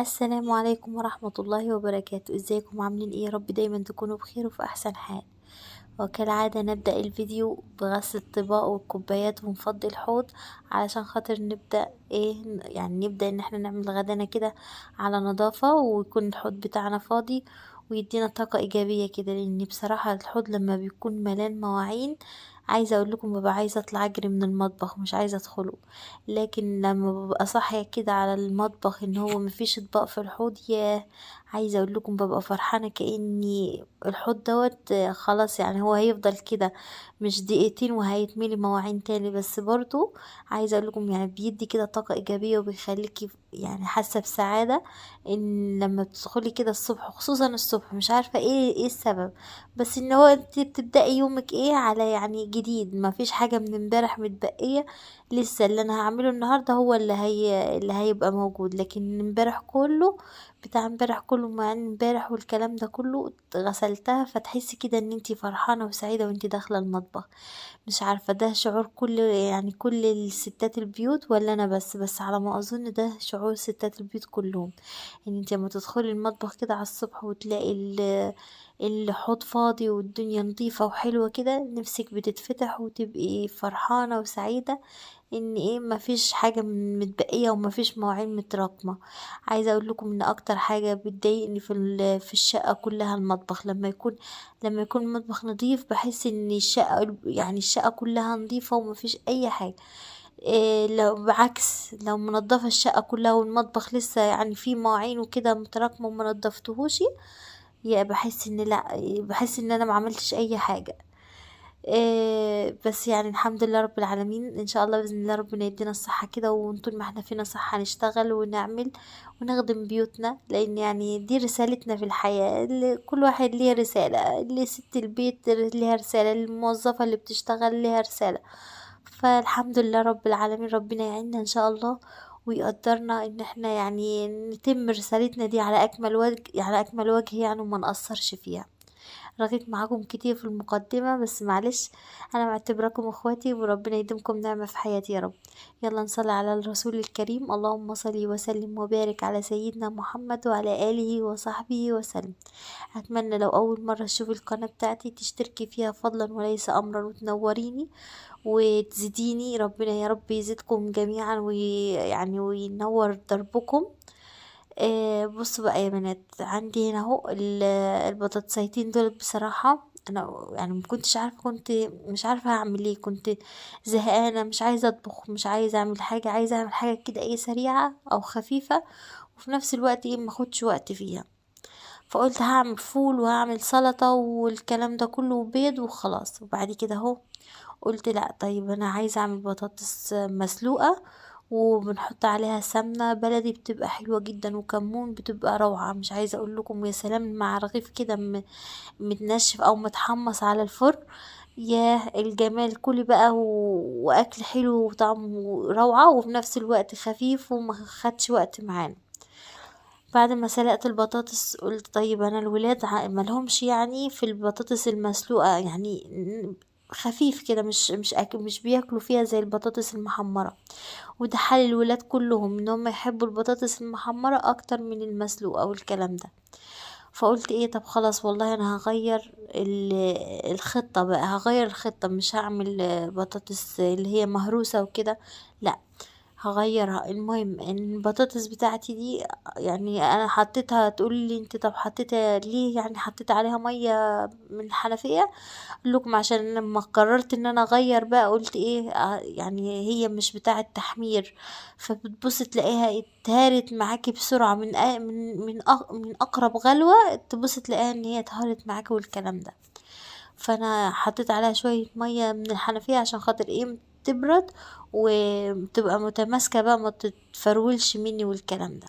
السلام عليكم ورحمة الله وبركاته. ازيكم عاملين ايه؟ يا رب دايما تكونوا بخير وفي احسن حال. وكالعادة نبدأ الفيديو بغسل الطباق والكوبايات ونفضي الحوض علشان خاطر نبدأ ايه، يعني نبدأ ان احنا نعمل غدانا كده على نظافة، ويكون الحوض بتاعنا فاضي ويدينا طاقة ايجابية كده. لان بصراحة الحوض لما بيكون ملان مواعين، عايزة اقول لكم ببقى عايزة اطلع اجري من المطبخ، مش عايزة ادخله. لكن لما ببقى صاحية كده على المطبخ ان هو مفيش اطباق في الحوض، ياه عايزة اقول لكم ببقى فرحانة كأني الحوض دوت خلاص، يعني هو هيفضل كده مش دقيقتين وهيتملي مواعين تاني. بس برضو عايزة اقول لكم يعني بيدي كده طاقة ايجابية وبيخليكي يعني حاسة بسعادة ان لما بتدخلي كده الصبح، خصوصا الصبح، مش عارفة ايه السبب، بس ان هو انت بتبدأي يومك ايه على يعني جديد، ما فيش حاجة من امبارح متبقية لسه، اللي انا هعمله النهاردة هو اللي هيبقى موجود. لكن امبارح كله بتاع امبارح كله مع امبارح والكلام ده كله غسلتها، فتحسي كده ان انتي فرحانة وسعيدة وانتي داخلة المطبخ. مش عارفة ده شعور كل الستات البيوت ولا انا بس، بس على ما اظن ده شعور ستات البيوت كلهم، ان انتي لما تدخلي المطبخ كده على الصبح وتلاقي الحوض فاضي والدنيا نظيفة وحلوة كده، نفسك بتتفتح وتبقي فرحانة وسعيدة ان ايه مفيش حاجة متبقية ومفيش مواعين متراكمة. عايزة اقول لكم ان اكتر حاجة بتضايقني في الشقة كلها المطبخ. لما يكون المطبخ نظيف بحس ان الشقة كلها نظيفة ومفيش اي حاجة. إيه لو بعكس، لو منظفة الشقة كلها والمطبخ لسه فيه مواعين وكده متراكمة وما نظفتهوش، يا بحس ان لا، بحس ان انا ما عملتش اي حاجة. إيه بس الحمد لله رب العالمين، ان شاء الله باذن الله ربنا يدينا الصحه كده، وطول ما احنا فينا صحه نشتغل ونعمل ونخدم بيوتنا، لان دي رسالتنا في الحياه. اللي كل واحد ليه رساله، اللي ست البيت ليها رساله، الموظفه اللي بتشتغل ليها رساله. فالحمد لله رب العالمين، ربنا يعيننا ان شاء الله ويقدرنا ان احنا نتم رسالتنا دي على اكمل وجه، على اكمل وجه وما نقصرش فيها. رغيت معاكم كتير في المقدمة، بس معلش انا معتبراكم اخواتي وربنا يديمكم نعمة في حياتي يا رب. يلا نصلي على الرسول الكريم، اللهم صل وسلم وبارك على سيدنا محمد وعلى آله وصحبه وسلم. اتمنى لو اول مرة تشوفي القناة بتاعتي تشتركي فيها فضلا وليس امرا، وتنوريني وتزيديني، ربنا يا رب يزيدكم جميعا وينور دربكم. بصوا بقى يا بنات، عندي هنا اهو البطاطسيتين دول. بصراحة انا ما كنتش عارفة، كنت مش عارفة هعمل ايه، كنت زهقانة، مش عايزة اطبخ، مش عايزة اعمل حاجة، عايزة اعمل حاجة كده ايه سريعة او خفيفة وفي نفس الوقت ايه ما اخدش وقت فيها. فقلت هعمل فول وهعمل سلطة والكلام ده كله وبيض وخلاص. وبعد كده اهو قلت لا طيب انا عايزة اعمل بطاطس مسلوقة وبنحط عليها سمنة بلدي، بتبقى حلوة جدا، وكمون بتبقى روعة، مش عايزة اقول لكم. يا سلام مع رغيف كده متنشف او متحمص على الفرن، ياه الجمال. كلي بقى واكل حلو وطعمه روعة وفي نفس الوقت خفيف وما خدش وقت معانا. بعد ما سلقت البطاطس قلت طيب انا الولاد مالهمش في البطاطس المسلوقة، خفيف كده، مش بياكلوا فيها زي البطاطس المحمرة، وده حال الولاد كلهم ان هم يحبوا البطاطس المحمرة اكتر من المسلوقة والكلام ده. فقلت ايه طب خلاص والله انا هغير الخطة بقى، هغير الخطة، مش هعمل بطاطس اللي هي مهروسة وكده، لا هغيرها. المهم ان البطاطس بتاعتي دي انا حطيتها، تقول لي انت طب حطيتها ليه، حطيت عليها ميه من الحنفيه؟ اقول لكم عشان لما قررت ان انا اغير بقى قلت ايه، هي مش بتاعه تحمير، فبتبص تلاقيها اتهرت معاكي بسرعه، من اقرب غلوه تبص تلاقيها ان هي اتهرت معاكي والكلام ده. فانا حطيت عليها شويه ميه من الحنفيه عشان خاطر ايه تبرد وتبقى متماسكه بقى، ما تتفرولش مني والكلام ده.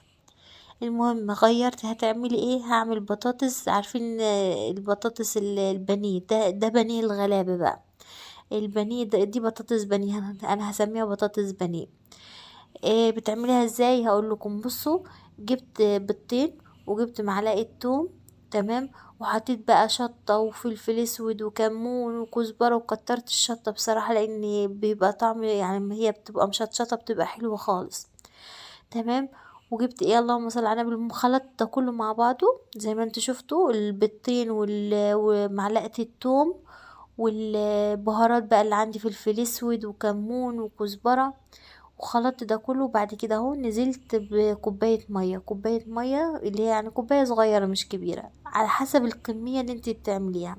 المهم غيرت، هتعملي ايه؟ هعمل بطاطس، عارفين البطاطس البانيه ده بانيه الغلابه بقى، البانيه ده دي بطاطس بانيه، انا هسميها بطاطس بانيه. إيه بتعمليها ازاي؟ هقول لكم. بصوا جبت بيضتين وجبت معلقه توم، تمام، وحطيت بقى شطه وفلفل اسود وكمون وكزبره، وكترت الشطه بصراحه لان بيبقى طعم، لما هي بتبقى مشطشطه بتبقى حلوه خالص، تمام. وجبت ايه اللهم صل على النبي، خلطت ده كله مع بعضه زي ما انتوا شفتوا، البيضتين ومعلقة الثوم والبهارات بقى اللي عندي، فلفل اسود وكمون وكزبره، وخلطت ده كله. وبعد كده اهو نزلت بكوبايه مية، كوباية مية اللي هي يعني كوباية صغيرة مش كبيرة، على حسب الكمية اللي انت بتعمليها.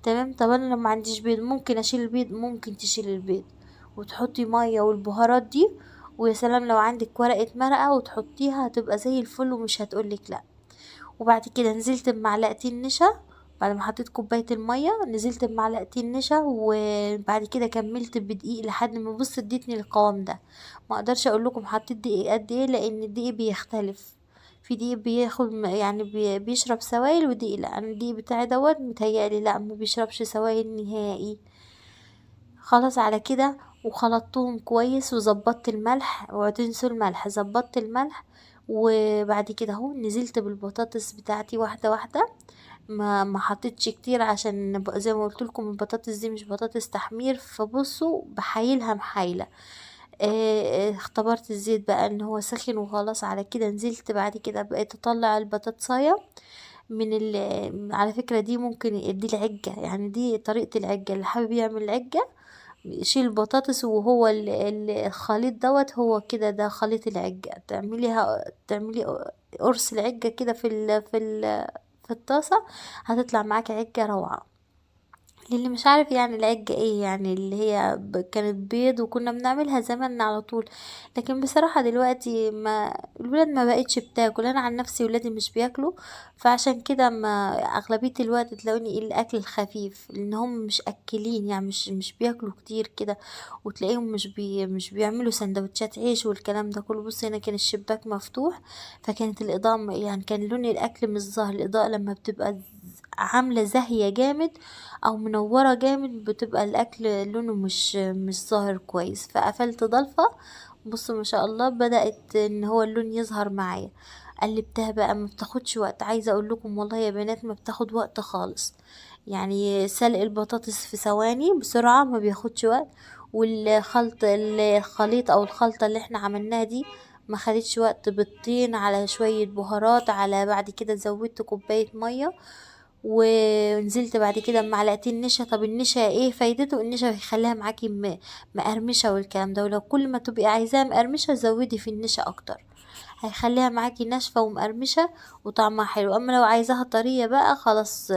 تمام. طب انا لو ما عنديش بيض ممكن اشيل البيض، ممكن تشيل البيض وتحطي مية والبهارات دي، ويا سلام لو عندك ورقة مرقه وتحطيها هتبقى زي الفل ومش هتقولك لا. وبعد كده نزلت بمعلقتين نشا، بعد ما حطيت كوباية المية نزلت بمعلقتين نشا، وبعد كده كملت بدقيق لحد ما بص اديتني القوام ده. ما اقدرش اقول لكم حطيت دقيق قد ايه لان الدقيق بيختلف، في دقيق بياخد يعني بيشرب سوائل، ودقيق لا. انا الدقيق بتاعي دوت متهيألي لا ما بيشربش سوائل نهائي. خلاص على كده، وخلطتهم كويس وظبطت الملح، اوعوا تنسوا الملح، ظبطت الملح. وبعد كده اهو نزلت بالبطاطس بتاعتي واحدة واحدة، ما حطيتش كتير عشان زي ما قلت لكم البطاطس دي مش بطاطس تحمير، فبصوا بحايلها محايله. اختبرت الزيت بقى ان هو سخن، وخلاص على كده نزلت. بعد كده بقيت اطلع البطاطسايه من على فكرة دي ممكن دي العجه، يعني دي طريقه العجه، اللي حابب يعمل العجه يشيل البطاطس وهو الخليط دوت هو كده، ده خليط العجه، تعملي قرص العجه كده في الطاسه، هتطلع معاكي عجة روعه. للي مش عارف يعني العجة ايه، يعني اللي هي كانت بيض وكنا بنعملها زمان على طول، لكن بصراحة دلوقتي ما الولاد ما بقتش بتاكل. انا عن نفسي ولادي مش بياكلوا، فعشان كده ما اغلبية الوقت تلاقوني ايه الاكل الخفيف، لان هم مش اكلين يعني مش بياكلوا كتير كده، وتلاقيهم مش بيعملوا سندوتشات عيش والكلام ده كله. بص هنا كان الشباك مفتوح، فكانت الاضاءة يعني كان لون الاكل مش ظاهر. الاضاءة لما بتبقى عاملة زاهية جامد او منورة جامد بتبقى الاكل لونه مش ظاهر كويس، فقفلت ضلفة. بصوا ما شاء الله بدأت ان هو اللون يظهر معايا. قلبتها بقى، ما بتاخدش وقت، عايزة اقول لكم والله يا بنات ما بتاخد وقت خالص، يعني سلق البطاطس في ثواني بسرعة، ما بياخدش وقت. والخلط الخليط او الخلطة اللي احنا عملناها دي ما خدتش وقت، بيضتين على شوية بهارات، على بعد كده زودت كوباية مية، ونزلت بعد كده بمعلقتين نشا. طب النشا ايه فايدته؟ النشا بيخليها معاكي مقرمشه والكلام ده، ولو كل ما تبقي عايزاها مقرمشه زودي في النشا اكتر، هيخليها معاكي ناشفة ومقرمشه وطعمها حلو. اما لو عايزاها طرية بقى خلاص،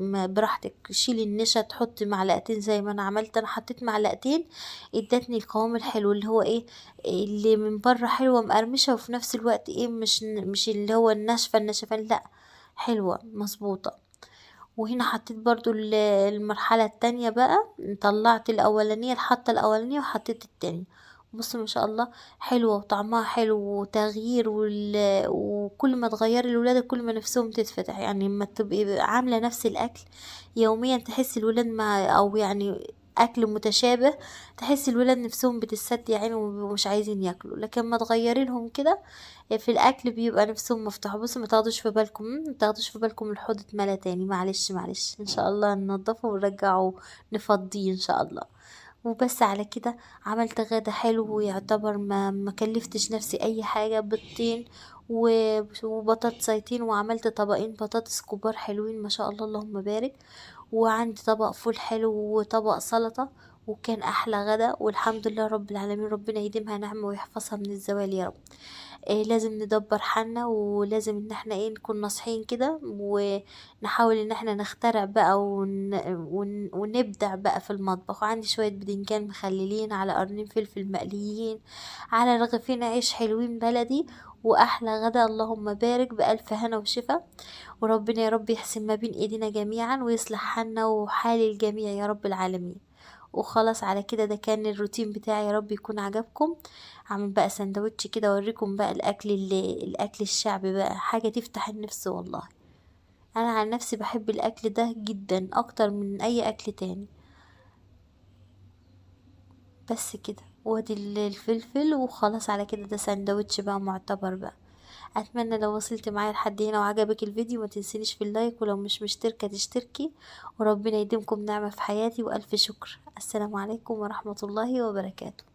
براحتك، شيلي النشا تحطي معلقتين زي ما انا عملت. انا حطيت معلقتين ادتني القوام الحلو اللي هو ايه، اللي من بره حلوة مقرمشه وفي نفس الوقت ايه مش اللي هو الناشفه الناشفه، لا حلوة مظبوطة. وهنا حطيت برضو المرحلة التانية بقى، طلعت الأولانية الحطة الأولانية وحطيت التانية. بصوا ما شاء الله حلوة وطعمها حلو وتغيير، وكل ما تغيري الولاد كل ما نفسهم تتفتح. يعني لما تبقي عاملة نفس الأكل يوميا تحسي الولاد ما، أو يعني أكل متشابه، تحسي الولاد نفسهم بتسد يا عيني ومش عايزين ياكلوا، لكن ما تغيري لهم كده في الاكل بيبقى نفسهم مفتوحة. بصوا ما تاخدوش في بالكم، ما تاخدوش في بالكم الحوض اتملى تاني، معلش معلش ان شاء الله ننضفه ونرجعه نفضيه ان شاء الله. وبس على كده عملت غدا حلو، ويعتبر ما كلفتش نفسي اي حاجة، بيضتين وبطاطسيتين، وعملت طبقين بطاطس كبار حلوين ما شاء الله اللهم بارك، وعندي طبق فول حلو وطبق سلطة، وكان احلى غدا والحمد لله رب العالمين. ربنا يديمها نعمه ويحفظها من الزوال يا رب. لازم ندبر حالنا، ولازم ان احنا نكون ناصحين كده، ونحاول ان احنا نخترع بقى ونبدع بقى في المطبخ. وعندي شوية بدنجان مخللين على قرنين فلفل مقليين على رغيفين عيش حلوين بلدي، واحلى غدا اللهم بارك بألف هنا وشفا. وربنا يا رب يحسن ما بين ايدينا جميعا ويصلح حالنا وحال الجميع يا رب العالمين. وخلاص على كده ده كان الروتين بتاعي، يا رب يكون عجبكم. هعمل بقى سندوتش كده اوريكم بقى الاكل الشعبي بقى، حاجة تفتح النفس والله. انا عن نفسي بحب الاكل ده جدا اكتر من اي اكل تاني. بس كده، وادي الفلفل، وخلاص على كده ده سندوتش بقى معتبر بقى. اتمنى لو وصلت معايا لحد هنا وعجبك الفيديو ما تنسينيش في اللايك، ولو مش مشتركة تشتركي، وربنا يديمكم نعمة في حياتي، والف شكر. السلام عليكم ورحمة الله وبركاته.